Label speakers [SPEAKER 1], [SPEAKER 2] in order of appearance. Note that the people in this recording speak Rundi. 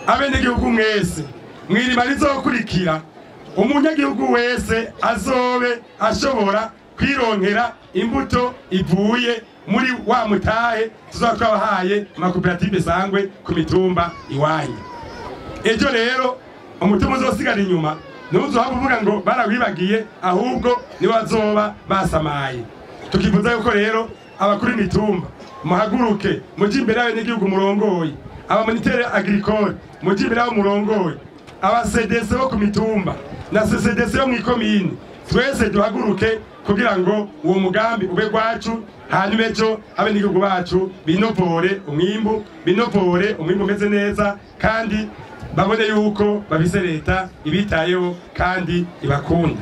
[SPEAKER 1] Abenegihugu mwese mwirima rizokurikira, umunyagihugu wese azobe ashobora kwironkera imbuto ivuye muri wa mutahe tuzoba twabahaye amakoperative sangwe ku mitumba iwanyu. Ejo rero umutima uzosigara inyuma ntuzohava uvuga ngo barawibagiye, ahubwo niwe bazoba basamaye. Tukifuza yuko rero abakuru imitumba muhaguruke muje imbere y'abenegihugu murongoye, abamonitere agricole muje imbere y'abo murongoye, aba CDC bo ku mitumba na CCDC yo mw'ikomine, twese duhaguruke kugira ngo uwo mugambi ube gwacu, hanyuma ejo abenegihugu bacu binopore umwimbu, binopore umwimbu umeze neza, kandi babone yuko bafise leta ibitayeho kandi ibakunda.